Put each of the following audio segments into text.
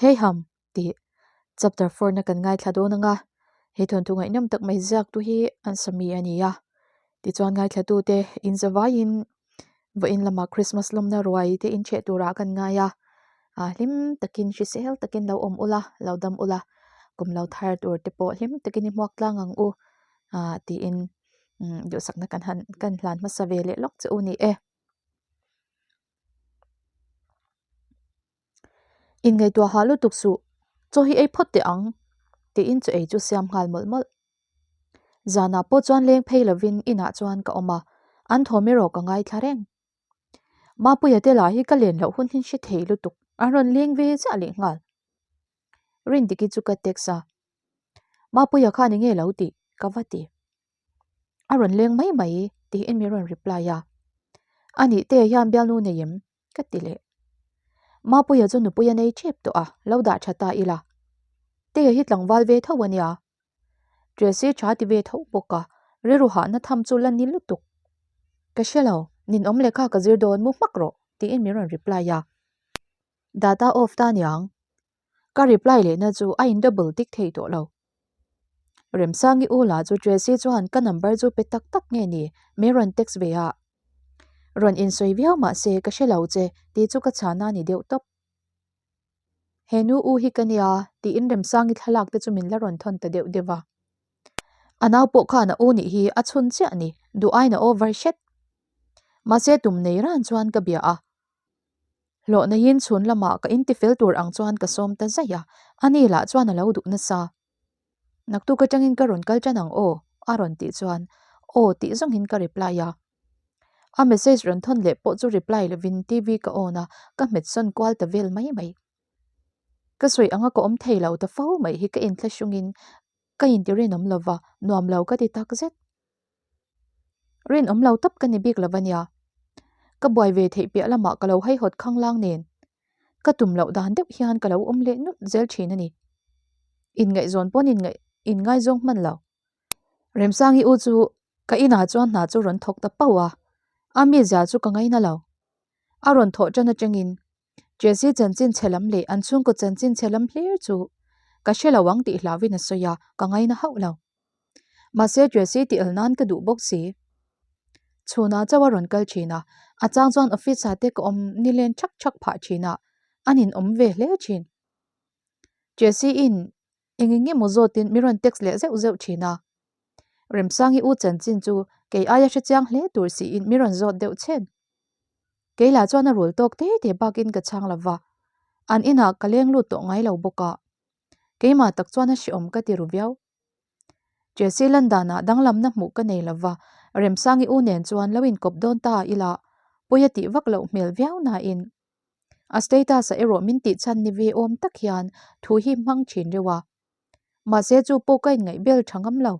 Heiham tih chapter 4 na kan ngaithla dawn anga he thawnthu ngaihnawm tak mai ziak tu hi an sami a ni a tichuan ngaithla tu te in zavaiin vawiin lamah Christmas lawmna ruai te in chheh turah kan ngai a ah hlim takin hrisel takin lo awm ula lo dam ula kum lo thar tur te pawh hlim takin i hmuak tlang ang u ah tiin duhsakna kan han kan hlan hmasa ve leh lawk che u ni e. Inngaihtuah hah lutuk suh, chaw hi ei phawt teh ang tiin chaw ei chu siam nghal mawlh mawlh. Zanah pawh chuan leng phei lovin inah chuan ka awm a, an thawm erawh ka ngaithla reng. Mapuia te lah hi ka len loh hun hi hre thei lutuk, an rawn leng ve chiah leh nghal. Rindiki chu ka text a, Mapuia khan enge lo tih ka va ti. A rawn leng mai mai tiin min rawn reply a, Anih te hian bialnu nei em? ka ti leh. Mapuia chu nupui a nei tep tawh a, lo dah tha ta ila. Teia hi tlangval ve tho a nia. Tracy tha ti ve tho bawk a, rilru hahna tham chu la ni lutuk. Ka hre lo, ninawm lehkha ka zir dawn mu hmak rawh tiin min rawn reply a. Data off ta niang. Ka reply lehna chu a in double tik thei tawh lo. Remsangi u lah chu Tracy chuan ka number chu pe tak tak nge ni min rawn text ve a. Rawn insawi viau mah se ka hre lo che tih chu ka chhana ni deuh tawp. He nu u hi ka nia tiin Remsangi thlalak te chu min la rawn thawn ta deuh deuh a. A nau pawh khan a u nih hi a chhun chiah ni duh aiin a over hret. Mahse tum nei ran chuan ka bia a. Hlawh neiin chhun lamah ka intifel tur ang chuan ka sawm ta zaih a, ani lah chuan a lo duh nasa. Naktuk atangin ka rawn kal tan ang aw, a rawn tih chuan aw tih zawngin ka reply a. A message rawn thawn leh pawh chu reply lovin TV ka on a, ka hmet sawn kual ta vel mai mai. Ka sawi anga ka awm thei lo ta fo mai hi ka inthlahrungin ka intirinawm lova, nuam lo ka ti takzet. Rinawm lo tawp ka ni bik lo ania. Ka buai ve theih piah lamah ka lo haihawt khanglang nen. Ka tum loh dan deuh hian ka lo awm leh nulh zel thin a ni. Inngaihzawn pawn inngaih inngaizawng hman lo. Remsangi u chu ka inah chuan hna chu rawn thawk ta pauh a, a mizia chu ka ngaina lo. A rawn thawh tan atangin Jesse chanchin chhe lam leh an chhungkaw chanchin chhe lam hlir chu ka hre lo ang tih hlauhin a sawi a, ka ngaina hauh lo. Mahse Jesse tih el nan ka duh bawk si. Chhunah chauh a rawn kal thin a, a chang chuan office ah te ka awm nilen thak thak phah thin a, an inawm ve hle thin. Jesse in Eng eng emaw zawtin mi rawn text leh zeuh zeuh thin a. Remsangi u chanchin chu kei aia hre chiang hle tur siin mi rawn zawt deuh chhen. Kei lah chuan a rul tawk te te bakin ka chhang lo va, an inah ka leng lut tawh ngai lo bawk a. Keimah tak chuan a hreawm ka ti ru viau. Jesse Landanah danglamna hmuh ka nei lo va, Remsangi u nen chuan lo inkawp dawn ta ila pawi a tih vak loh hmel viau nain A status ah erawh min tih chhan ni ve awm tak hian thu hi hmang thin reuh a. Mahse chu pawh ka inngaih bel tha ngam lo.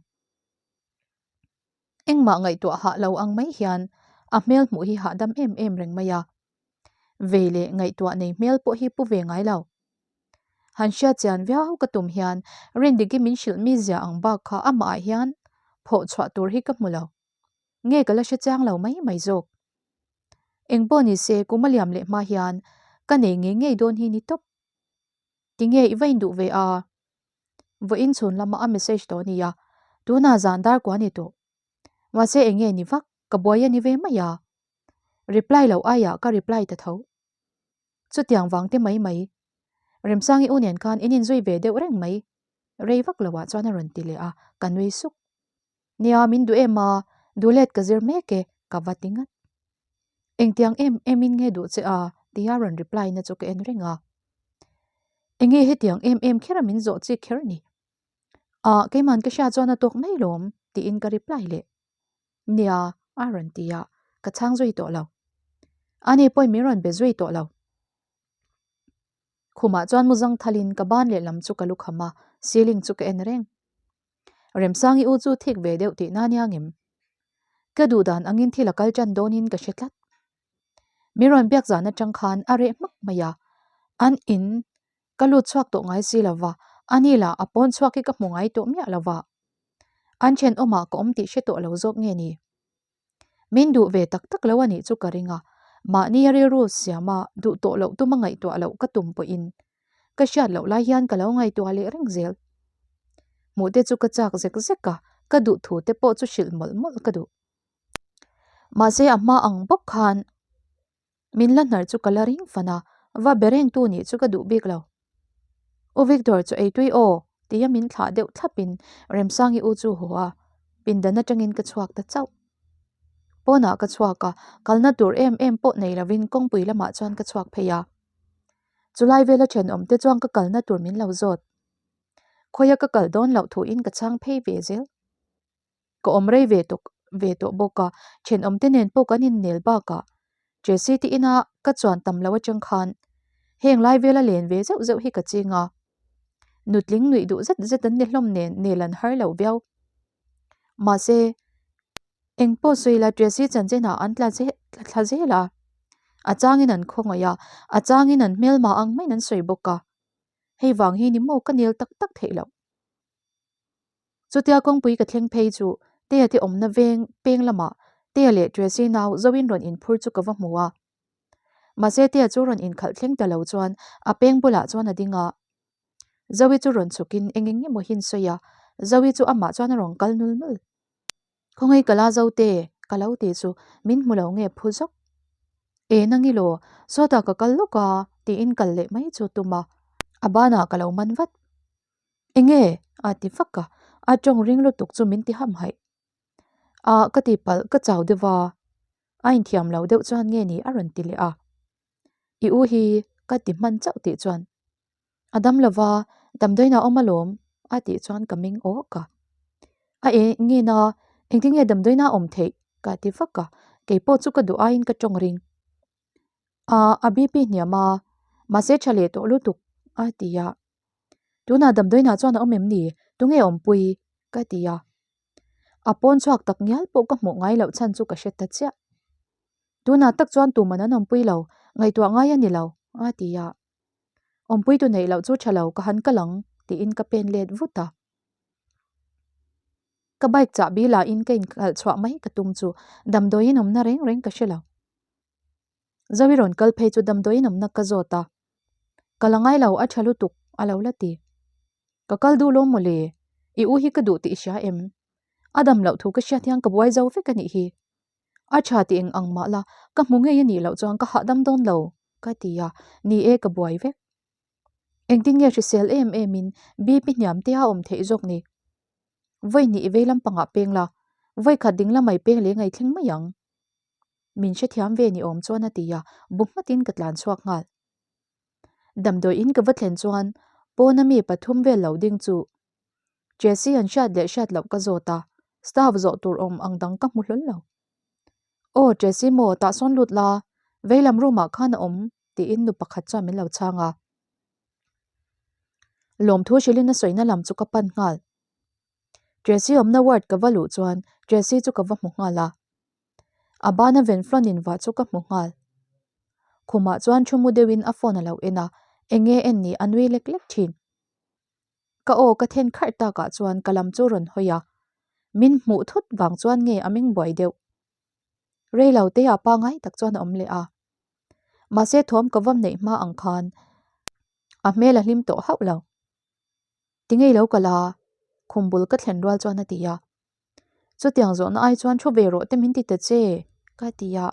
Engmah ngaihtuah hah lo ang mai hian a hmel hmuh hi hahdam em em reng mai a. Vei leh ngaihtuah nei hmel pawh hi pu ve ngai lo. Han hriat chian viau ka tum hian Rindiki min hrilh mizia ang bak kha amah ah hian phawh chhuah tur hi ka hmu lo. Nge ka la hre chiang lo mai mai zawk. Eng pawh ni se kum a liam leh hma hian ka nei ngei ngei dawn hi ni tawp. Tinge i va induh ve a? Vawiin chhun lama a message tawh a nia, tunah zan dar kua ni tawh. Mahse eng nge ni vak, ka buai a ni ve mai a. Reply loh aiah ka reply ta tho. Chutiang vang te mai mai. Remsangi u nen khan in inzui ve deuh reng mai. Rei vak loah chuan a rawn ti leh a, ka nui suk. Nia, min duh em a, duh let ka zir mek e, ka va ti ngat. Engtiang em emin nge duh che a? tia rawn reply na chu ka en reng a. Enge hetiang em em kher a min zawh chik kher ni? Ah, keiman ka hria chuan a tawk mai lawm, tiin ka reply leh. Nia, a rawn ti a, ka chhang zui tawh lo. Ani pawhin min rawn be zui tawh lo. Khumah chuan muzang thalin ka ban lehlam chu ka lukham a, ceiling chu ka en reng. Remsangi u chu thik ve deuh tih na nia ngem. Ka duh dan angin thil a kal tan dawnin ka hre tlat. Mi rawn biak zan atang khan a reh hmak mai a, an in ka lut chhuak tawh ngai si lova, ani lah a pawn chhuak hi ka hmu ngai tawh miah lova. An thenawmah ka awm tih hre tawh lo zawk nge ni? Min duh ve tak tak lo a nih chu ka ring a, mahni a rilru siama duh tawh loh tuma ngaihtuah loh ka tum pawhin. ka hriat loh lai hian ka lo ngaihtuah leh reng zel. Hmuh te chu ka chak zek zek a, ka duh thu te pawh chu hrilh mawlh mawlh ka duh. Mahse a hma ang bawk khan min la hnar chu ka la ring fan a, va be reng tu nih chu ka duh bik lo. U Victor chu ei tui aw tia min thlah deuh thlapin Remsangi u chu haw a, pindan atangin ka chhuak ta chauh. Pawnah ka chhuak a, kalna tur em em pawh nei lovin kawngpui lamah chuan ka chhuak phei a. Chulai vela thenawm te chuan ka kalna tur min lo zawt. Khawia ka kal dawn loh thuin ka chhang phei ve zel. Ka awm rei ve tawk ve tawh bawk a, thenawm te nen pawh kan innel bakah Jessie te ina ka chuan tam lo atang khan heng lai vela len ve zeuh zeuh hi ka ching a. Nutling nuih duh zet zet an ni hlawm nen nel an har lo viau. Mahse, eng pawh sawi la Jessie chanchinah an tla thla zel a, a changin an khawngaih a, a changin an hmelma ang maiin an sawi bawk a. Hei vang hi ni maw ka nel tak tak theih loh. Chutia kawngpui ka thleng phei chu Tea te awmna veng peng lamah Tea leh Tracy nau Zoin rawn inphur chu ka va hmu a. Mahse Tea chu rawn inkhalh thleng ta lo chuan a peng bulah chuan a ding a. Zoe chu rawn chhukin eng eng emaw hi an sawi a, Zoe chu amah chuan a rawn kal nul nul. Khawngaih ka la zo te, ka lo ti chu min hmu lo nge phu zawk. E nang i law, sawtah ka kal lawk a tiin kal leh mai chu tum a, a banah ka lo man vat. Enge? a ti vak a, a tawng ring lutuk chu min ti ham haih. A ka ti palh ka chau deuh a, a inthiam lo deuh chuan nge ni a rawn ti leh a. I u hi ka ti hman chauh tih chuan a dam lo va, damdawiin a awm alawm a tih chuan ka meng awk a. A e nge na, engtin nge damdawiin a awm theih? ka ti vak a, keipawh chu ka duh aiin ka tawng ring. A a BP hniam a, mahse tha leh tawh lutuk a ti a. Tunah damdawiinah chuan a awm em ni? Tunge awmpui? ka ti a. A pawn chhuak tak ngial pawh ka hmuh ngai loh chhan chu ka hre ta chiah. Tunah tak chuan tuman an awmpui lo, ngaihtuah ngai a ni lo, a ti a. Awmpui tu neih loh chu tha lo, ka han kal ang, tiin ka pen let vut a. Ka bike chahbi lahin ka inkhalh chhuah mai ka tum chu damdawiin awmna reng reng ka hre lo. Zoe rawn kal phei chu damdawiin awmna ka zawt a, Ka la ngai lo, a tha lutuk, a lo la ti. Ka kal duh lawm mawle, i u hi ka duh tih i hria em? A dam loh thu ka hriat hian ka buai zo vek a nih hi. A tha tih eng ang mah la, ka hmu ngei a nih loh chuan ka hahdam dawn lo, ka ti a, ni e ka buai vek. Engtin nge hrisel em em in BP hniam te a awm theih zawk ni? Vawi hnih i vei lampangah peng la, vawi khat ding lamai peng leh ngaithleng mai ang. Min hrethiam ve ni awm chuan a ti a, bu nghatin ka tlan chhuak nghal. Damdawi in ka va thlen chuan pawna mi pathum vel lo ding chu Jessie an hriat leh hriat loh ka zawt a, staff zawh tur awm ang dang ka hmu hlawl lo. Aw Jessie maw tah sawn lut la, veilam room ah khan a awm tiin nu pakhat chuan min lo chhang a. Lawmthu hrilhin a sawina lam chu ka pan nghal. Jessie awmna ward ka va luh chuan Jessie chu ka va hmu nghal a. A bana venflon in vah chu ka hmu nghal. Khumah chuan thu mu deuhin a phone a lo en a, eng nge en ni a nui lek lek thin. Ka aw ka then kharh takah chuan ka lam chu rawn hawi a, min hmuh thut vang chuan nge a meng buai deuh. Rei lo te ah pangai tak chuan a awm leh a. Mahse thawm ka vam neih hma ang khan a hmel a hlim tawh hauh lo. Ti ngei lo ka la, khum bul ka thlen rual chuan a ti a. Chutiang zawhna ai chuan thu ve rawh te min ti ta che, ka ti a.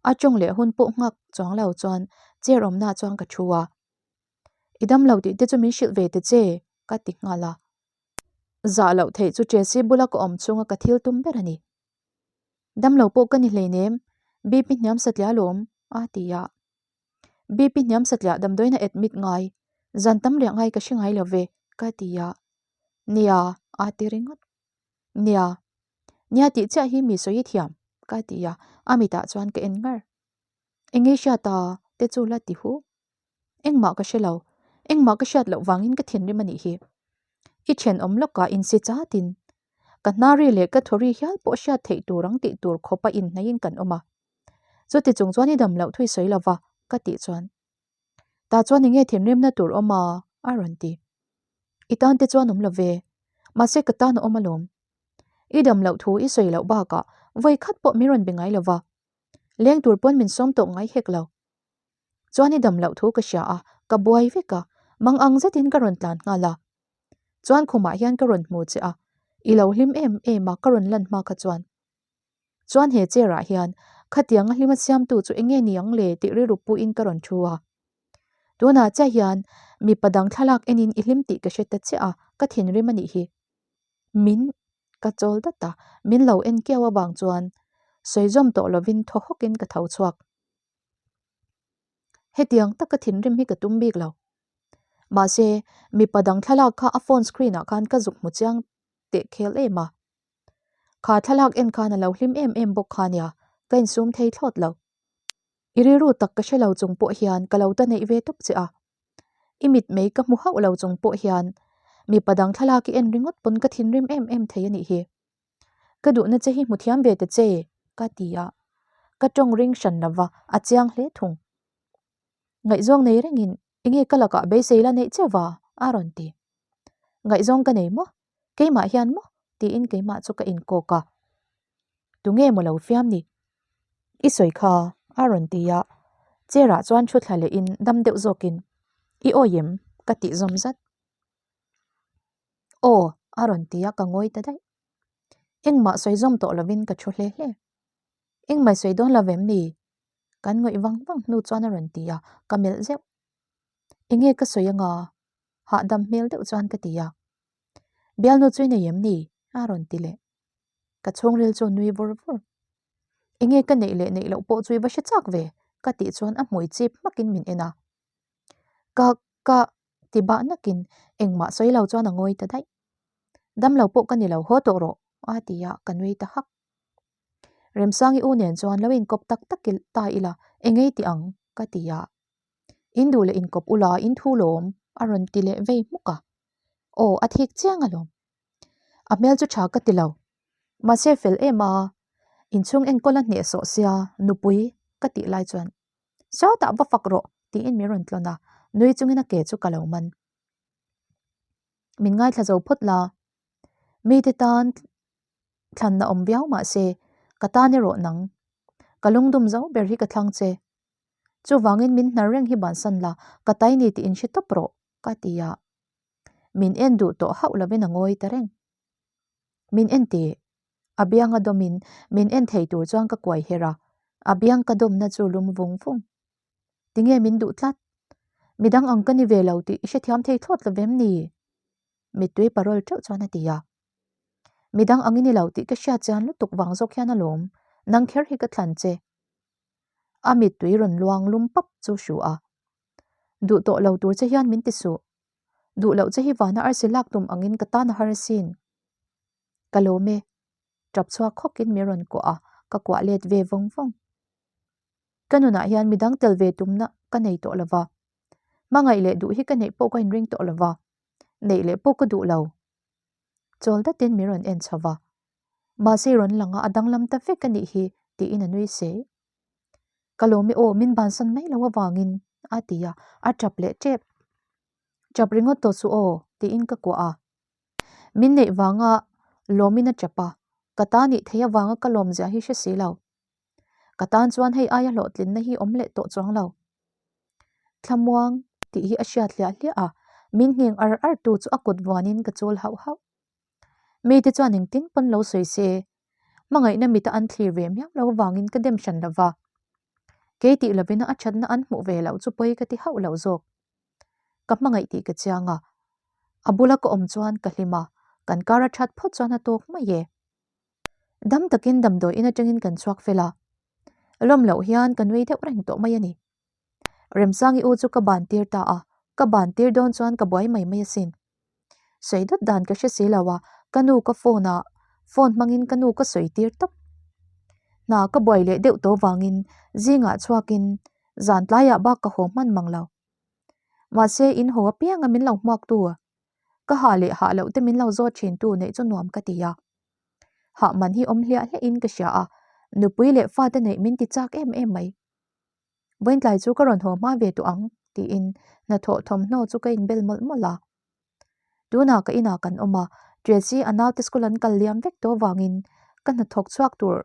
A tawng leh hun pawh nghak chuang lo chuan chair awmnaah chuan ka thu a. I dam lo tih te chu min hrilh ve ta che, ka ti nghal a. Zah loh theih chu Tracy bula ka awm chhunga ka thil tum ber a ni. Dam lo pawh ka ni hleinem, BP hniam satliah alawm, a ti a. BP hniam satliah damdawiin a admit ngai, zan tam riah ngai ka hre ngai lo ve, ka ti a. Nia, a ti ringawt. Nia, nia tih chiah hi mi sawi thiam, ka ti a, a mitah chuan ka en ngar. Eng nge hriat a, te chu la ti hu. Engmah ka hre lo, engmah ka hriat loh vangin ka thinrim a nih hi. I thenawm lawkah insi chatin, ka hnari leh ka thawri hial pawh hriat theih tur ang tih tur khawpa inhnaihin kan awm a. Chuti chung chuan i dam loh thui sawi lova, ka tih chuan. Tah chuan enge thinrimna tur awm a? a rawn ti. I tan te chuan awm lo ve, mahse ka tan a awm alawm. I dam loh thu i sawi loh bakah vawi khat pawh min rawn be ngai lova, leng tur pawn min sawm tawh ngai hek lo. Chuan i dam loh thu ka hria a, ka buai vek a. Mang ang zetin ka rawn tlan nghal a. Chuan khumah hian ka rawn hmu che a, i lo hlim em em a ka rawn lan hma kha chuan. Chuan he chair ah hian khatianga hlima siamtu chu enge ni ang le tih rilru puin ka rawn thu a. Tunah chiah hian mipa dang thlalak enin i hlim tih ka hre ta chiah a, ka thinrim a nih hi. Min ka chawl dat a, min lo en kiau avang chuan sawi zawm tawh lovin thaw hawkin ka tho chhuak. Hetiang taka thinrim hi ka tum bik lo. Mahse, mipa dang thlalak kha a phone screen ah khan ka zuk hmu chiang teh khel em a. Kha thlalak en khan a lo hlim em em bawk kha nia, ka insum thei thlawt lo. I rilru tak ka hre lo chung pawh hian ka lo ta neih ve tawp che a. I mitmei ka hmu hauh lo chung pawh hian mipa dang thlalak i en ringawt pawn ka thinrim em em thei a nih hi. Ka duhna che hi hmu thiam ve ta che, ka ti a. Ka tawng ring hran lova, a chiang hle thung. Ngaihzawng nei rengin enge ka lakah beisei la neih cheuh va? a rawn ti. Ngaihzawng ka nei maw? Keimah hian maw? tiin keimah chu ka inkawk a. Tunge maw lo fiam ni? I sawi kha, a rawn ti a. Chair ah chuan thu thla lehin dam deuh zawkin, I awi em? ka tih zawm zat. Aw, a rawn ti a, ka ngawi ta daih. Engmah sawi zawm tawh lovin ka thu hle hle. Engmah i sawi dawn lo vem ni? Kan ngawih vang vang hnu chuan a rawn ti a, ka melh zeuh. Enge ka sawi anga? Hahdam hmel deuh chuan ka ti a. Bialnu chu i nei em ni? a rawn ti leh. Ka chhungril chu nui vur vur. Enge ka neih leh neih loh pawh chu i va hre chak ve? ka tih chuan a hmui chip hmakin min en a. Ka, ka ti bah nakin engmah sawi lo chuan a ngawi ta daih. Damlo pawh ka ni lo haw tawh rawh a ti a, ka nui ta hak. Remsangi u nen chuan lo inkawp tak tak ta ila engei ti ang ka ti a. In duh leh inkawp ula in thu lawm a rawn ti leh vei hmuk a. Aw a thik chiang alawm. A hmel chu tha ka ti lo. Mahse fel em a, inchhung enkawl a hnehsawh sia nupui ka tih lai chuan Sawtah va fak rawh tiin min rawn tlawn a, nui chungin a ke chu ka lo man. Min ngaithla zo phawt la, mite tan thlanna awm viau mah se ka tan erawh nang. Ka lungdum zo ber hi ka thlang che. Chuvangin min hnar reng hi bansan la, ka tai ni tih inhre tawp rawh, ka ti a. Min en duh tawh hauh lovin a ngawi ta reng. Min en teh. A biang a dawmin min en thei tur chuan ka kuai her a, a biang ka dawmna chu lum vung vung. Tinge min duh tlat? Midang ang ka ni ve lo tih i hrethiam thei thlawt lo vem ni? Mittui parawl teuh chuan a ti a. Midang ang i ni lo tih ka hriat chian lutuk vang zawk hian alawm, nang kher hi ka thlan che. A mittui rawn luang lum pap chu hru a. Duh tawh lo tur che hian min ti suh. Duh loh che hi vana arsi lak tum angin ka tan a har asin. Ka lawm e. Tap chhuak khawkin min rawn kuah a, ka kuah let ve vawng vawng. Ka nunah hian midang tel ve tumna ka nei tawh lova. Hmangaih leh duh hi ka neih pawh ka inring tawh lova. Neih leh pawh ka duh lo. Chawl datin min rawn en chho va. Mahse rawn lang a, a danglam ta vek a nih hi tiin a nui sei. Ka lawm e aw, min bansan mai lo avangin a ti a, a tap leh tep. Tap ringawt tawh chu aw tiin ka kuah a. Min neih vanga lawmin a tap a, ka ta nih theih avanga ka lawm zia hi hre si lo. Ka tan chuan hei aia hlawhtlinna hi awm leh tawh chuang lo. Thlamuang tih hi a hriat hliah hliah a, min ngheng ar ar tu chu a kut vuanin ka chul hauh hauh. Mite chuan engtin pawn lo sawi se, hmangaihna mita an thlir ve miau lo avangin ka dem hran lo va. Kei tih lovina a thatna an hmuh ve loh chu pawi ka ti hauh lo zawk. Ka hmangaih tih ka chiang a, a bula ka awm chuan ka hlim a, kan kar a that phawt chuan a tawk mai e. Dam takin damdawi in atangin kan chhuak fel a, lawm loh hian ka nui deuh reng tawh mai a ni. Remsangi u chu ka ban tir ta a, ka ban tir dawn chuan ka buai mai mai asin. Sawi dawt dan ka hre si lo a, ka nu ka phone a, phone hmangin ka nu ka sawi tir tawp. Hna ka buai leh deuh tawh vangin zingah chhuakin zan tlaiah bak ka haw hman mang lo. Mahse in haw apianga min lo hmuak tu, ka hah leh hah loh te min lo zawt thin tu neih chu nuam ka ti a. Hah man hi awm hliah hliah in ka hria a, nupui leh fate neih min ti chak em em mai. Vawiintlai chu ka rawn haw hma ve tawh ang tiin hnathawh thawmhnaw chu ka inbel mawlh mawlh a. Tunah ka inah kan awm a, Tracy a naute school an kal liam vek tawh vangin ka hnathawk chhuak tur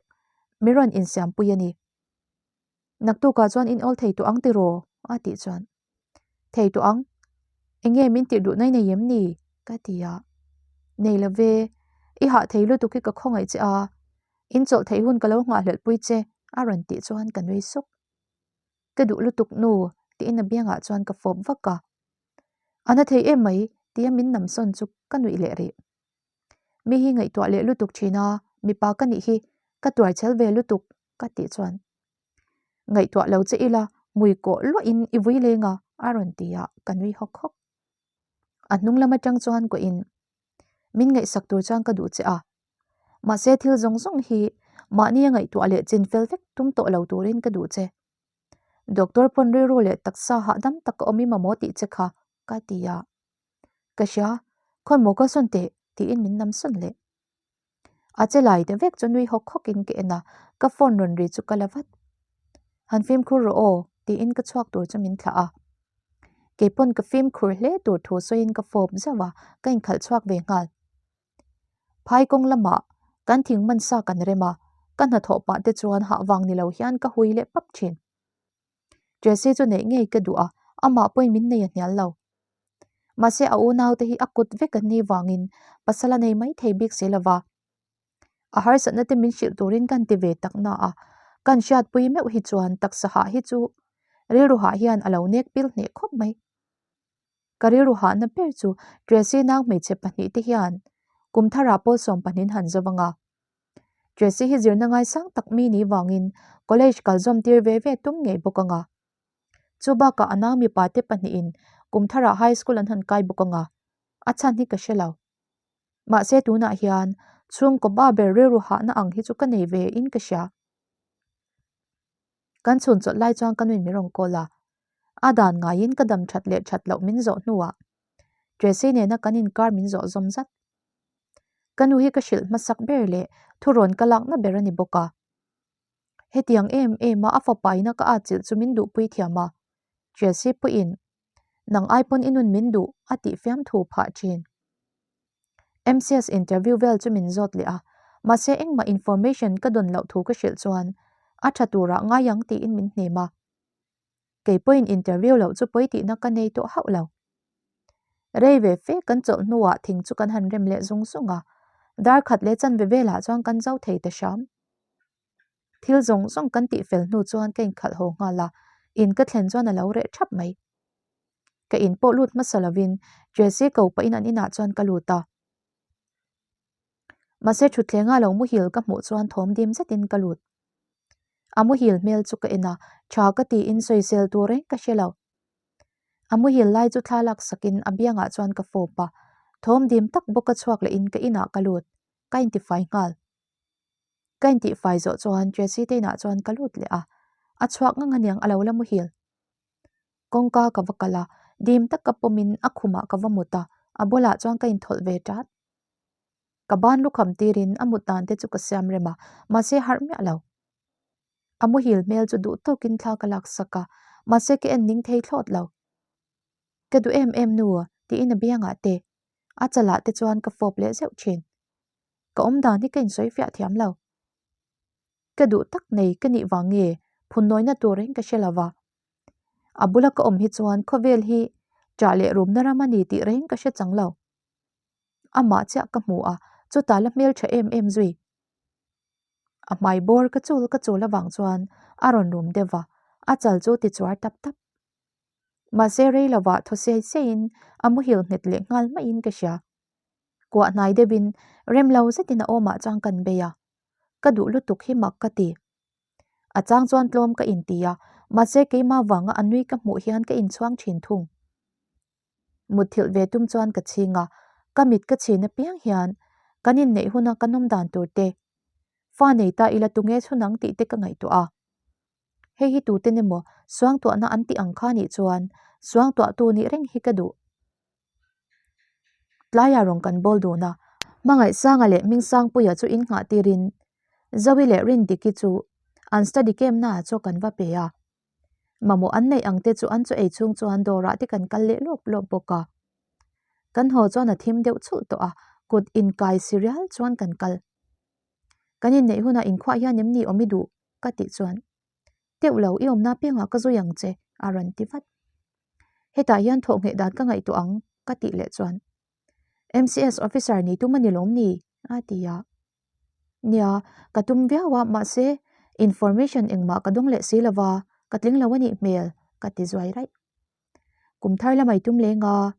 min rawn insiampui a ni. Naktukah chuan in awl thei tawh ang tiraw? a tih chuan. Thei tawh ang. Enge min tirh duh nai nei em ni? ka ti a. Nei lo ve, i hah thei lutuk hi ka khawngaih che a, in chawlh theih hun ka lo nghahhlelh pui che a rawn tih chuan ka nui suk. Ka duh lutuk nu tiin a biangah chuan ka fawp vak a. A na thei em mai tia min namsawn chu ka nuih leh rih. Mi hi ngaihtuah leh lutuk thin a, mipa ka nih hi ka tuarchhel ve lutuk ka tih chuan ngaihtuah lo che ila mui kawh luah in i vui leng a a rawn ti a ka nui hawk hawk. A hnung lam atang chuan kuah in min ngaihsak tur chuan ka duh che a mahse thil zawng zawng hi mahni a ngaihtuah leh chin fel vek tum tawh lo turin ka duh che. Doctor pawn rilru leh taksa hahdam tak ka awm i mamawh tih che kha ka ti a. Ka hria, khawi maw ka sawn teh tiin min nam sawn leh. A che lai te vek chu nui hawk hawk in ka en a, ka phone rawn ri chu ka la vat. Han fimkhur rawh aw tiin ka chhuak tur chu min thlah a. Keipawn ka fimkhur hle tur thu sawiin ka fawp zauh a, ka inkhalh chhuak ve nghal. Phai kawng lamah kan thing man sa kan rem a, ka hnathawh pah te chuan hah vang ni lo hian ka hui leh pap thin. Jesse chu neih ngei ka duh a, amah pawhin min nei a hnial lo. Mahse a unaute hi a kut vek an nih vangin pasal a nei mai thei bik si lova. A harsatna te min hrilh turin kan ti ve tak na a, kan hriatpui meuh hi chuan taksa hah hi chu rilru hah hian a lo nek pil hneh khawp mai. Ka rilru hahna ber chu Tracy nau hmeichhe pahnihte hian kum tharah pawl sawm pahnin han zo vang a. Tracy hi zirna ngaisang tak mi ni vangin college kal zawm tir ve ve tum ngei bawk ang a. Chu bakah a nau mipa te pahnihin kum tharah high school an han kai bawk ang a, a chhan hi ka hre lo. Mahse tunah hian chhungkaw ba ber rilru hahna ang hi chu ka nei ve in ka hria. Kan chhun chawlh lai chuan ka nuin min rawn call a, a dan ngaiin ka dam that leh that loh min zawh hnuah Tracy nena kan inkar min zawh zawm zat. Ka nu hi ka hrilh hmasak ber leh thurawn ka lakna ber a ni bawk a. Hetiang em em a a fapa ina ka atchilh chu min duhpui thiam a, Tracy pawhin nang ai pawn i nun min duh a tih fiamthu phah thin. MCS interview vel chu min zawt leh a, mahse engmah information ka dawn loh thu ka hrilh chuan a tha turah ngai ang tiin min hnem a. Kei pawhin interview loh chu pawi tihna ka nei tawh hauh lo. Rei ve fe kan chawlh hnuah thing chu kan han rem leh zung zung a, dar khat leh chanve velah chuan kan zo thei ta hram. Thil zawng zawng kan tih fel hnu chuan ka inkhalh haw nghal a, in ka thlen chuan a lo reh thap mai. Ka in pawh lut hmasa lovin Jesse ko pahin an inah chuan ka lut a. Mahse thutthleng a lo muhil ka hmuh chuan thawm dim zetin ka lut. A muhil hmel chu ka en a, tha ka tiin sawisel tur reng ka hre lo. A muhil lai chu thla lak sakin a biangah chuan ka fawp a, thawm dim tak bawka chhuak lehin ka inah ka lut, ka intifai nghal. Ka intihfai zawh chuan Jesse te inah chuan ka lut leh a, a chhuak ngang aniang a lo la muhil. Kawngka ka va kal a, dim taka pawmin a khumah ka va mut a, a bulah chuan ka inthawlh ve tat. Ka ban lukham tirin a mut dan te chu ka siam rem a, mahse harh miah lo. A muhil hmel chu duh tawkin thla ka lak sak a, mahse ka en ning thei thlawt lo. Ka duh em em nu tiin a biangah te, a chalah te chuan ka fawp leh zeuh thin. Ka awm dan hi ka insawi fiah thiam lo. Ka duh tak nei ka nih vang nge phunnawina tur reng ka hre lo va. A bula ka awm hi chuan khawvel hi ṭah leh rumna ram a ni tih reng ka hre chang lo. Amah chiah ka hmu a, chutah la hmelṭha em em zui. A hmai bawr ka chul ka chul avang chuan a rawn rum deuh va, a chal chu ti chuar tap tap. Mahse rei lovah thaw siai siaiin a muhil nghet leh nghal maiin ka hria. Kuah hnai deuhin rem lo zetin a awmah chuan kan bei a, ka duh lutuk hi mak ka ti. A chang chuan tlawm ka inti a, mahse keimah vanga a nui ka hmuh hian ka inchhuang thin thung. Mutthilh ve tum chuan ka chhing a, ka mit ka chhin apiang hian kan inneih huna ka nawm dan tur te, fa nei ta ila tunge chhun ang tih te ka ngaihtuah a. Hei hi tuten emaw suangtuahna an tih ang kha nih chuan suangtuahtu nih reng hi ka duh. Tlaiah rawn kan bawl dun a, Hmangaihsanga leh Hmingsangpuia chu innghah tirin Zoe leh Rindiki chu an study camp naah chaw kan va pe a. Mamawh an neih ang te chu an chaw ei chhung chuan dawrah te kan kal leh lawp lawp bawk a. Kan haw chuan a thim deuh chhulh tawh a, kut inkai si rial chuan kan kal. Kan inneih hunah inkhuah hian em ni awm i duh? ka tih chuan, Teuh lo, i awmna piangah ka zui ang che, a rawn ti vat. Hetah hian thawh ngheh dan ka ngaihtuah ang ka tih leh chuan MCS officer ni tum a ni lawm ni? a ti a. Nia, ka tum viau a, mahse information engmah ka dawng leh si lova, ka tling lo a nih hmel ka ti zuai raih. Kum thar lamai tum leng a,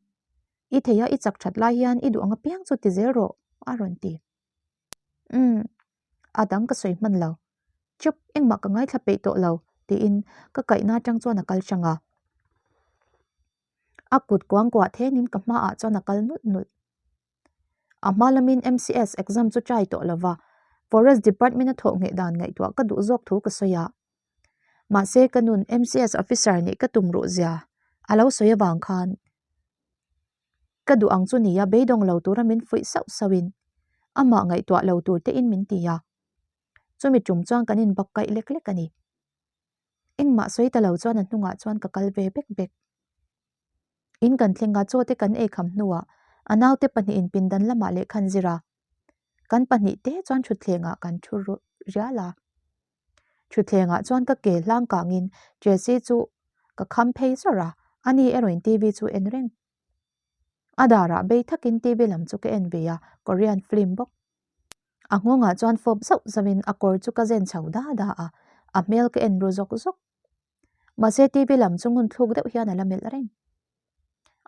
i thei a i chak that lai hian i duh ang apiang chu ti zel rawh a rawn ti. Umm, a dang ka sawi hman lo. Chup, engmah ka ngaithla peih tawh lo tiin ka kaihna atang chuan a kal hrang a. A kut kuangkuah thenin ka hmaah chuan a kal nulh nulh. A hma lamin MCS exam chu try tawh lova, Forest Department a thawh ngheh dan ngaihtuah ka duh zawk thu ka sawi a. Mahse ka nun MCS officer nih ka tum ruh zia a lo sawi avang khan ka duh ang chu nia beidawng lo tura min fuih sauh sauhin amah ngaihtuah lo tur tein min ti a. Chumi tum chuan kan inbak kaih lek lek a ni. Engmah sawi ta lo chuan a hnungah chuan ka kal ve bek bek. In kan thleng a, chaw te kan ei kham hnuah a naute pahnihin pindan lamah lehkha an zir a. Kan pahnih te chuan thutthlengah kan thu rial a. Thutthlengah chuan ka ke hlang kangin Jessie chu ka kham phei zawrh a, ani erawhin TV chu en reng. A darah bei thakin TV lam chu ka en ve a, Korean film bawk. A nghawngah chuan fawp zauh zauhin a kawr chu ka zen chho da da a, a hmel ka en ru zawk zawk. Mahse TV lam chu ngun thluk deuh hian a la melh reng.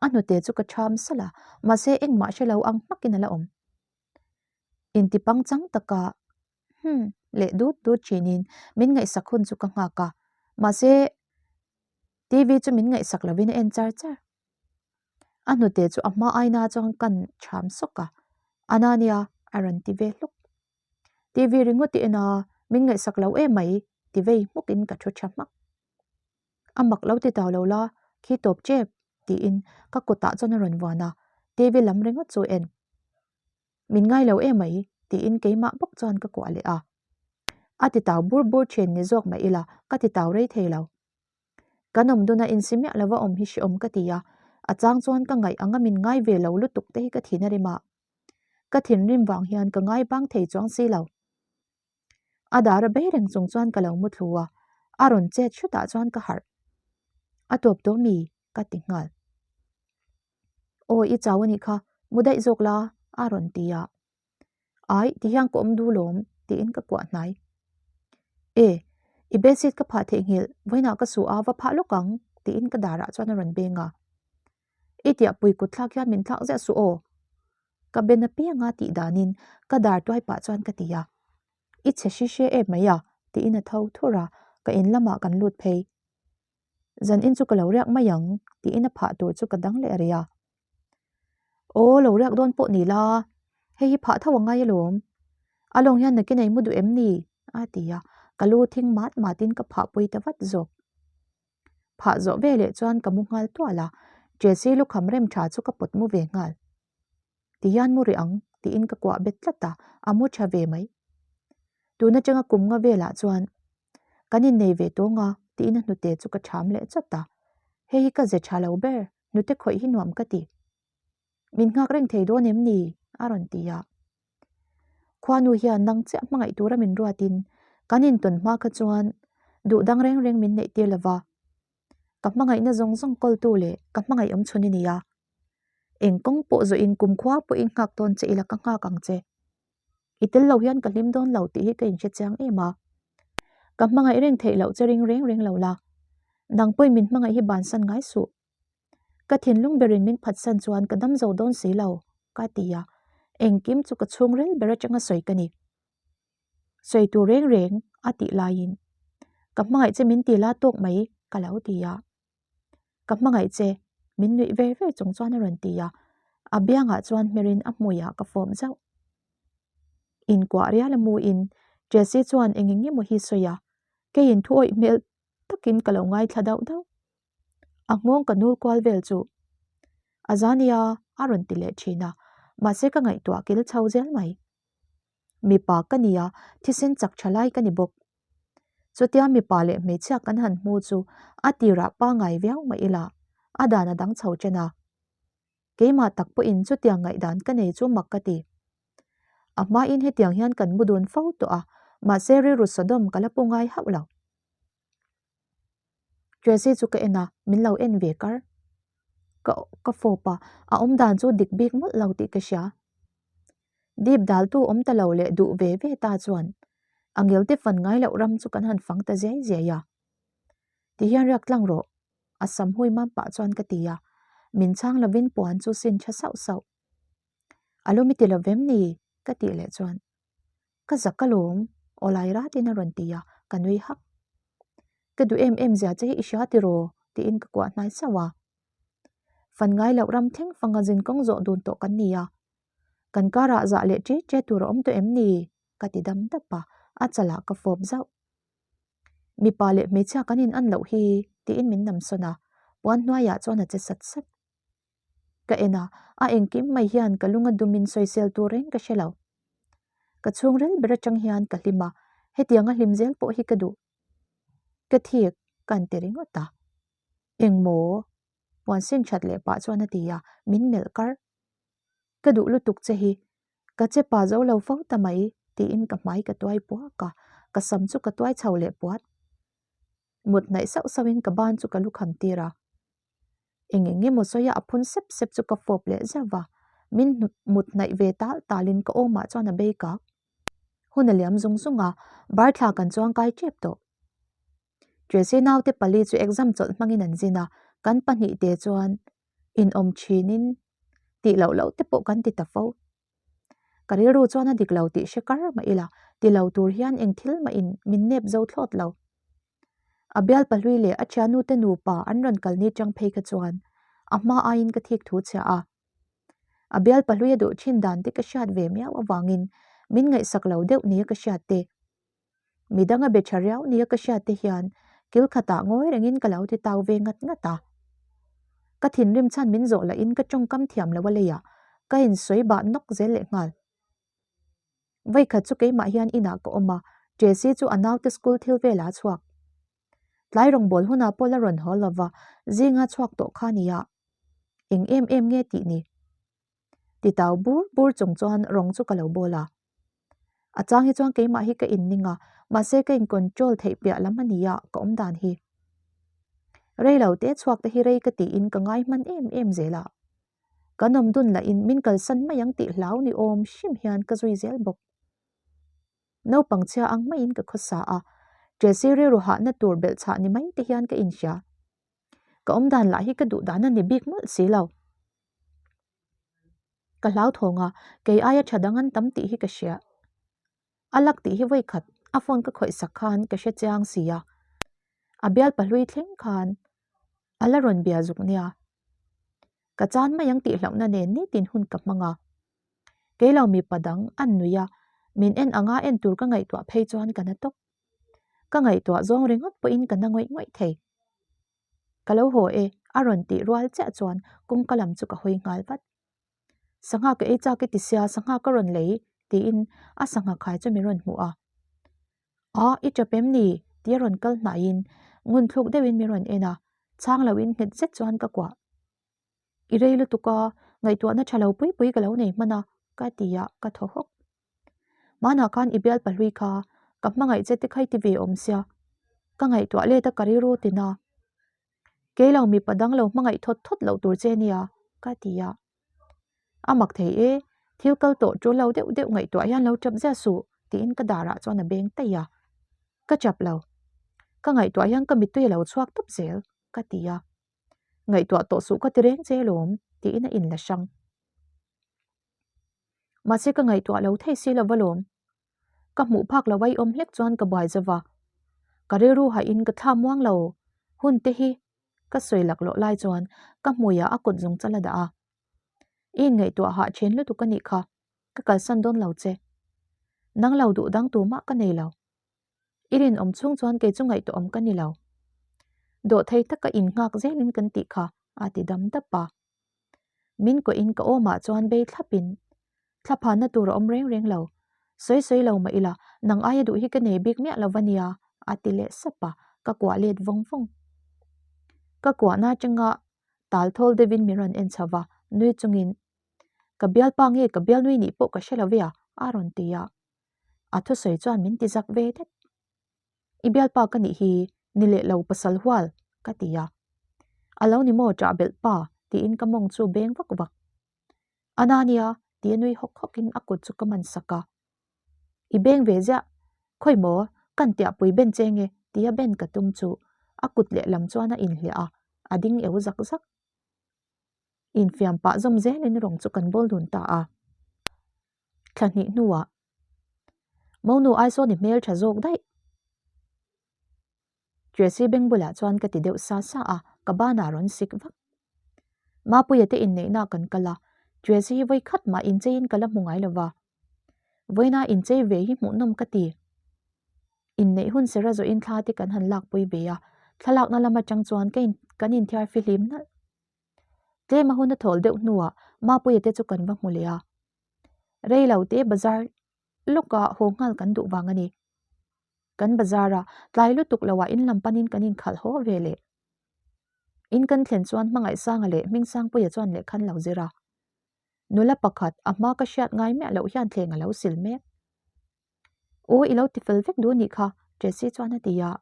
A hnute chu ka ṭham salh a, mahse engmah hre lo ang hmakin a la awm. Inti pangchang taka hmm leh dut dut ṭhinin min ngaihsak hun chu ka nghak a, mahse TV chu min ngaihsak lovin a en char char. A hnute chu a hma aina chuan kan ṭham sawk a, a na nia a rawn ti ve hluk. TV ringawt i en a, min ngaihsak lo em mai ti vei hmukin ka thu tha hmak. A mak lo ti tau lo la, khi tawp tep tiin ka kutah chuan a rawn vuan a, TV lam ringawt chu en. Min ngai lo em mai tiin keimah bawk chuan ka kuah leh a. A ti tau bur bur thin ni zawk mah ila ka ti tau rei thei lo. Kan awm duna insi miah lova awm hi hreawm ka ti a, a chang chuan ka ngaih anga min ngai ve lo lutuk te hi ka thin a rim a. Ka thinrim vang hian ka ngai bang thei chuang si lo. A dar a bei reng chung chuan ka lo mu thlu a, a rawn chet hrutah chuan ka harh. A tawp tawh mi? ka ti nghal. Aw i chau a nih kha, mu daih zawk la a rawn ti a. Ai, ti hian ka awm du lawm tiin ka kuah hnai. E, i bedsheet ka phah theihnghilh, vawiinah ka suh a, va phah lawk ang tiin ka darah chuan a rawn beng a. I tiahpui kut thlak hian min thlak ziah suh aw. Ka ben apianga tih danin ka dar tuai pah chuan ka ti a. I chhe hri hre em mai a tiin a tho thur a, ka in lamah kan lut phei. Zan in chu ka lo riak mai ang tiin a phah tur chu ka dang leh rih a. Aw lo riak dawn pawh ni la, hei hi phah tho a ngai alawm. A lawng hian nakin ei mu duh em ni? a ti a, ka lu thing mat matin ka phah pui ta vat zawk. Phah zawh ve leh chuan ka mu nghal tual a, Jessie lukham rem tha chu ka pawt mu ve nghal. Ti hian mu rih ang tiin ka kuah bet tlat a, a mu tha ve mai. Tun atanga kum nga velah chuan kan innei ve tawng a tiin a hnute chu ka tham leh chawt a, hei hi ka ze tha lo ber, hnute khawih hi nuam ka ti. Min nghak reng thei dawn em ni? a rawn ti a. Khuanu hian nang chiah hmangaih tura min ruatin kan intawn hma kha chuan duh dang reng reng min neih tir lova. Ka hmangaihna zawng zawng kawltu leh ka hmangaih awm chhun i ni a. Eng kawng pawh zawhin kumkhua pawhin nghak dawn che ila ka nghak ang che. I tel lo hian ka hlim dawn lo tih hi ka inhre chiang em a. Ka hmangaih reng theih loh che ring reng reng lo la. Nang pawhin min hmangaih hi bansan ngai suh. Ka thinlung berin min phatsan chuan ka dam zo dawn si lo, ka ti a, engkim chu ka chhungril ber atanga sawi ka ni. Sawi tur reng reng a tih laiin ka hmangaih che min ti la tawk mai ka lo ti a. Ka hmangaih che min nuih ver ver chung chuan a rawn ti a, a biangah chuan hmerin a hmuiah ka fawp zauh. Inkuah rial a muin Jessie chuan eng eng emaw hi sawi a, keiin thu awih hmel takin ka lo ngaithla dauh dauh. A nghawng ka nul kual vel chu a za nia a rawn ti leh thin a, mahse ka ngaihtuah kil chho zel mai. Mipa ka ni a, thisen chak tha lai ka ni bawk. Chutia mipa leh hmeichhia kan han hmu chu a tirah pangai viau mah ila a dan a dang chho chen a. Keimah tak pawhin chutiang ngaihdan ka nei chu mak ka ti. A hmain hetiang hian kan mu dun fo tawh a, mahse rilru Sodom ka la pu ngai hauh lo. Tracy chu ka en a, min lo en ve kar. Ka ka fawp a, a awmdan chu dik bik mawlh lo tih ka hria. Dip daltu awm ta lo leh duh ve ve ta chuan a ngelte fan ngai loh ram chu kan han fang ta ziai ziai a. Ti hian riak tlang rawh, a sam hui mam pah chuan ka ti a, min chhang lovin puan chu sin tha sauh sauh. A lawm i ti lo vem ni? ka tih leh chuan ka zak alawm aw lai ratin a rawn ti a, ka nui hak. Ka duh em em zia che hi i hria tiraw? tiin ka kuah hnai sauh a. Fan ngai loh ram thleng fanga zin kawng zawh dun tawh kan ni a, kan karah zah leh che che tur a awm tawh em ni? ka ti dam dap a, a chalah ka fawp zauh. Mipa leh hmeichhia kan in an loh hi tiin min nam sawn a, puan hnuaiah chuan a che sat sat. Ka en a, a engkim mai hian ka lung a dumin sawisel tur reng ka hre lo. Ka chhungril ber atang hian ka hlim a, hetianga hlim zel pawh hi ka duh. Ka thik ka an ti ringawt a. Engmaw? Puan sin that leh pah chuan a ti a, min melh kar. Ka duh lutuk che hi, ka che pa zo lo fo ta mai tiin ka hmai ka tuai puak a, ka sam chu ka tuai chho leh puat. Mut hnaih sauh sauhin ka ban chu ka lukham tir a. Eng eng emaw sawia a phun sep sep chu ka fawp leh zeuh va, min mut hnaih ve tal talin ka awmah chuan a bei kak. Hun a liam zung zung a, bar thla kan chuang kai tep tawh. Tracy naute pali chu exam chawlh hmangin an zin a, kan pahnihte chuan inawm thinin tih loh loh te pawh kan ti ta fo. Ka rilru chuan a dik lo tih hre kar mah ila, ti lo tur hian eng thil mah in min nep zo thlawt lo. A bial pahlui leh a thianute nupa an rawn kal ni chang phei kha chuan a hma aiin ka thik thu chhiah a. A bial pahlui a duh thin dan te ka hriat ve miau avangin min ngaihsak lo deuh nia ka hriat te. Midang a be tha riau nia ka hriat te hian kil khatah ngawi rengin ka lo ti tau ve ngat ngat a. Ka thinrim chhan min zawh lahin ka tawngkam thiam lo a leiah ka insawi bah nawk zel leh nghal. Vawikhat chu keimah hian inah ka awm a, Tracy chu a naute school thil velah a chhuak. Tlai rawngbâwl hunah pawh la rawn haw lova, zinga chhuak tawh kha nia. Eng em em nge tih ni? Ti tau bur bur chung chuan rawng chu ka lo bawl a. A chang hi chuan keimah hi ka inning a, mahse ka in control theih piah lam a nia ka awm dan hi. Rei lo te chhuak te hi rei ka tiin ka ngai hman em em zel a. Kan awm dun lahin min kalsan mai ang tih hlau ni awm hrim hian ka zui zel bawk. Naupang chhia ang maiin ka khawsa a, Tracy rilru hahna tur belhchhah ni mai te hian ka inhria. Ka awm dan lah hi ka duh dan a ni bik mawlh si lo. Ka hlauthawng a, kei aia tha dang an tam tih hi ka hria. A lak tih hi vawi khat a phone ka khawih sak khan ka hre chiang si a. A bial pahlui thleng khan a la rawn bia zuk nia. Ka chan mai ang tih hlauhna nen nitin hun ka hmang a. Kei lo mipa dang an nui a, min en anga en tur ka ngaihtuah phei chuan ka na tawp. Ka ngaihtuah zawng ringawt pawhin ka na ngawih ngawih thei. Ka lo haw e, a rawn tih rual chiah chuan kawngka lam chu ka hawi nghal vat. Sangha ka ei chak i ti sia, sangha ka rawn lei, tiin a sangha khai chu min rawn hmuh a. A, i tap em ni? ti a rawn kal hnaihin ngun thluk deuhin min rawn en a, chhang loin nghet zet chuan ka kuah. I rei lutuk a, ngaihtuahna tha lo pui pui ka lo nei hman a, ka ti a, ka thaw hawk. Hmanah khan i bial pahlui kha ka hmangaih che te kha i ti ve awm sia, ka ngaihtuah let a ka rilru tin a, kei lo mipa dang lo hmangaih thawt thawt loh tur che nia, ka ti a. A mak thei e, thil kal tawh tul lo deuh deuh ngaihtuah hian lo chap ziah suh, tiin ka darah chuan a beng taih a. Ka chap lo. Ka ngaihtuah hian ka mittui a lo chhuak tawp zel, ka ti a. Ngaihtuah tawh suh ka ti reng che alawm, tiin a inla hrang. Mahse ka ngaihtuah lo thei si lova lawm. Ka hmuh phak lo a i awm hlek chuan ka buai zova. Ka rilru hahin ka thla muang lo. Hun te hi ka sawi laklawh lai chuan ka hmuiah a kut zung chal a dah a. I inngaihtuah hah then lutuk a nih kha, ka kalsan dawn lo che. Nang lo duh dang tumah ka nei lo. I rinawm chhung chuan kei chu ngaihtuahawm ka ni lo. Dawhthei taka innghak zelin kan tih kha a ti dam dap a. Min kuahin ka awmah chuan bei thlapin, Thlaphanna tur a awm reng reng lo. Sawi sawi lo mah ila, nang aia duh hi ka nei bik miah lo va nia, a ti leh sap a, ka kuah let vawng vawng. Ka kuahna atanga tal thawl deuhin min rawn en chho va, nui chungin, Ka bialpa nge ka bialnui nih pawh ka hre lo ve a, a rawn ti a. A thusawi chuan min ti zak ve det. I bialpa ka nih hi ni leh lo pasal hual, ka ti a. A lo ni maw ṭah belh pa? Tiin ka mawng chu beng vak vak. A na nia, tia nui hawk hawkin a kut chu ka man sak a. I beng ve ziah, khawi maw, kan tiahpui ben che nge, tia ben ka tum chu a kut lehlam chuan a inhliah a, a ding eu zak zak. Infiam pah zawm zelin rawng chu kan bawl dun ta a. Thla hnih hnuah, Monu ai sawn i hmel tha zawk daih. Tracy beng bulah chuan ka ti deuh sa sa a, ka banah rawn sik vak. Mapuia te inneihna kan kal a, Tracy hi vawi khat mah incheiin ka la hmu ngai lo va. Vawiina inchei ve hi hmuhnawm ka ti. Inneih hun sera zawhin thla te kan han lakpui ve a, thlalakna lam atang chuan ka in kan inthiar fihlim nalh. Tlema hun a thawl deuh hnuah Mapuia te chu kan va hmu leh a. Rei lo te bazar lawka haw nghal kan duh vang a ni. Kan bazar a, tlai lutuk loah in lam panin kan inkhalh haw ve leh. In kan thlen chuan Hmangaihsanga leh Hmingsangpuia chuan lehkha an lo zir a. Nula pakhat a hma ka hriat ngai miah loh hian thleng a lo sil mek. Aw i lo ti fel vek duh anih kha, Tracy chuan a ti a.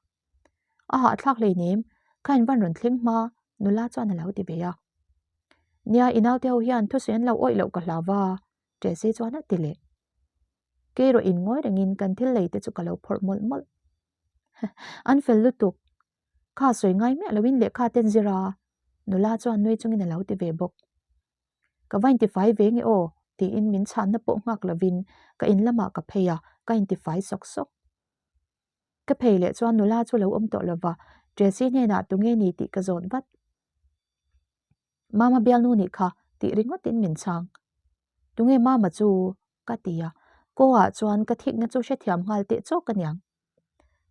A hahthlak hleinem, kha in van rawn thleng hma, nula chuan a lo ti ve a. Nia, i naute ho hian thusawi an lo awih loh ka hlau va, Tracy chuan a ti leh. Kei erawh in ngawi rengin kan thil lei te chu ka lo phawrh mawlh mawlh. An fel lutuk. Kha sawi ngai miah loin lehkha ten zir a, nula chuan nui chungin a lo ti ve bawk. Ka va intifai ve nge aw? tiin min chhanna pawh nghak lovin ka in lamah ka phei a, ka intifai sawk sawk. Ka phei leh chuan nula chu lo awm tawh lova, Tracy hnenah tunge ni tih ka zawt vat. Mama bialnu nih kha tih ringawtin min chhang. Tunge Mama chu? ka ti a, Kaw-ah chuan ka thikna chu hrethiam nghal teh chawk a niang.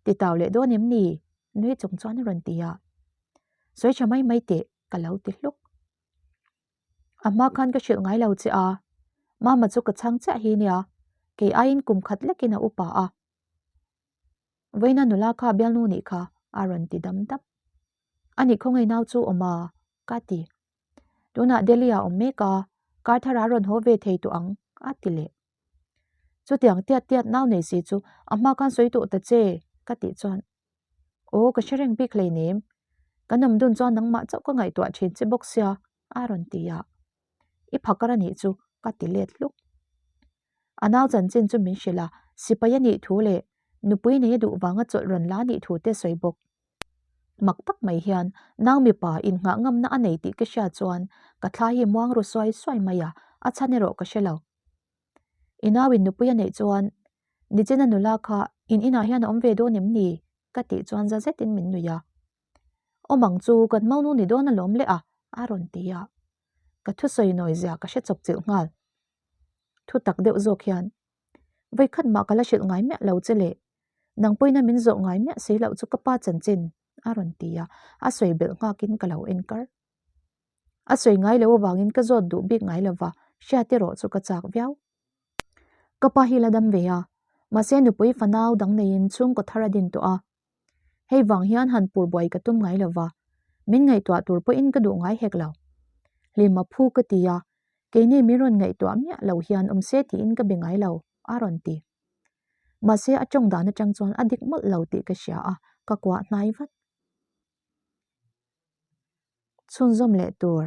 Ti tau leh dawn em ni? Nui chung chuan a rawn ti a. Sawi tha mai mai teh ka lo ti hluk. A hma khan ka hrilh ngai lo che a, Mama chu ka chhang chiah hi nia, kei aiin kum khat lekin a upa a. Vawiina nula kha bialnu nih kha a rawn ti dam dap. A nih khawngaih nau chu awm a, ka ti. Tunah Delhi ah awm mek a, kar thar ah rawn haw ve thei tawh ang, a ti leh. Chutiang tiat tiat nau nei si chu a hma khan sawi tawh ta che, ka tih chuan Aw ka hre reng bik hleinem, kan awm dun chuan nangmah chauh ka ngaihtuah thin che bawk sia, a rawn ti a. I phakar a nih chu, ka ti let hluk. A nau chanchin chu min hrilh a, sipai a nih thu leh nupui nei a duh vanga chawlh rawn la nih thu te sawi bawk. Mak tak mai hian nau mipa innghah ngamna a nei tih ka hriat chuan ka thla hi muang ru suai suai mai a, a chhan erawh ka hre lo. I nauin nupui a neih chuan Nichina nula kha in inah hian a awm ve dawn em ni? ka tih chuan za zetin min nuih a. Awm ang chu kan maunu ni dawn alawm leh a, a rawn ti a. Ka thusawi nawi zia ka hre chawp chilh nghal. Thu tak deuh zawk hian, Vawikhat mah ka la hrilh ngai miah lo che le, nang pawina min zawh ngai miah si loh chu ka pa chanchin, a rawn ti a, a sawi belh nghakin ka lo en kar. A sawi ngai lo avangin ka zawt duh bik ngai lova, hriat erawh chu ka chak viau. Ka pa hi la dam ve a, mahse nupui fanau dang neiin chhungkaw thar a din tawh a. Hei vang hian han pur buai ka tum ngai lova, min ngaihtuah tur pawhin ka duh ngai hek lo. Hlima phu ka ti a, keini min rawn ngaihtuah miah lo hian awm se tiin ka be ngai lo, a rawn ti. Mahse a tawng dan atang chuan a dik mawlh lo tih ka hria a, ka kuah hnai vat. Chhunzawm leh tur.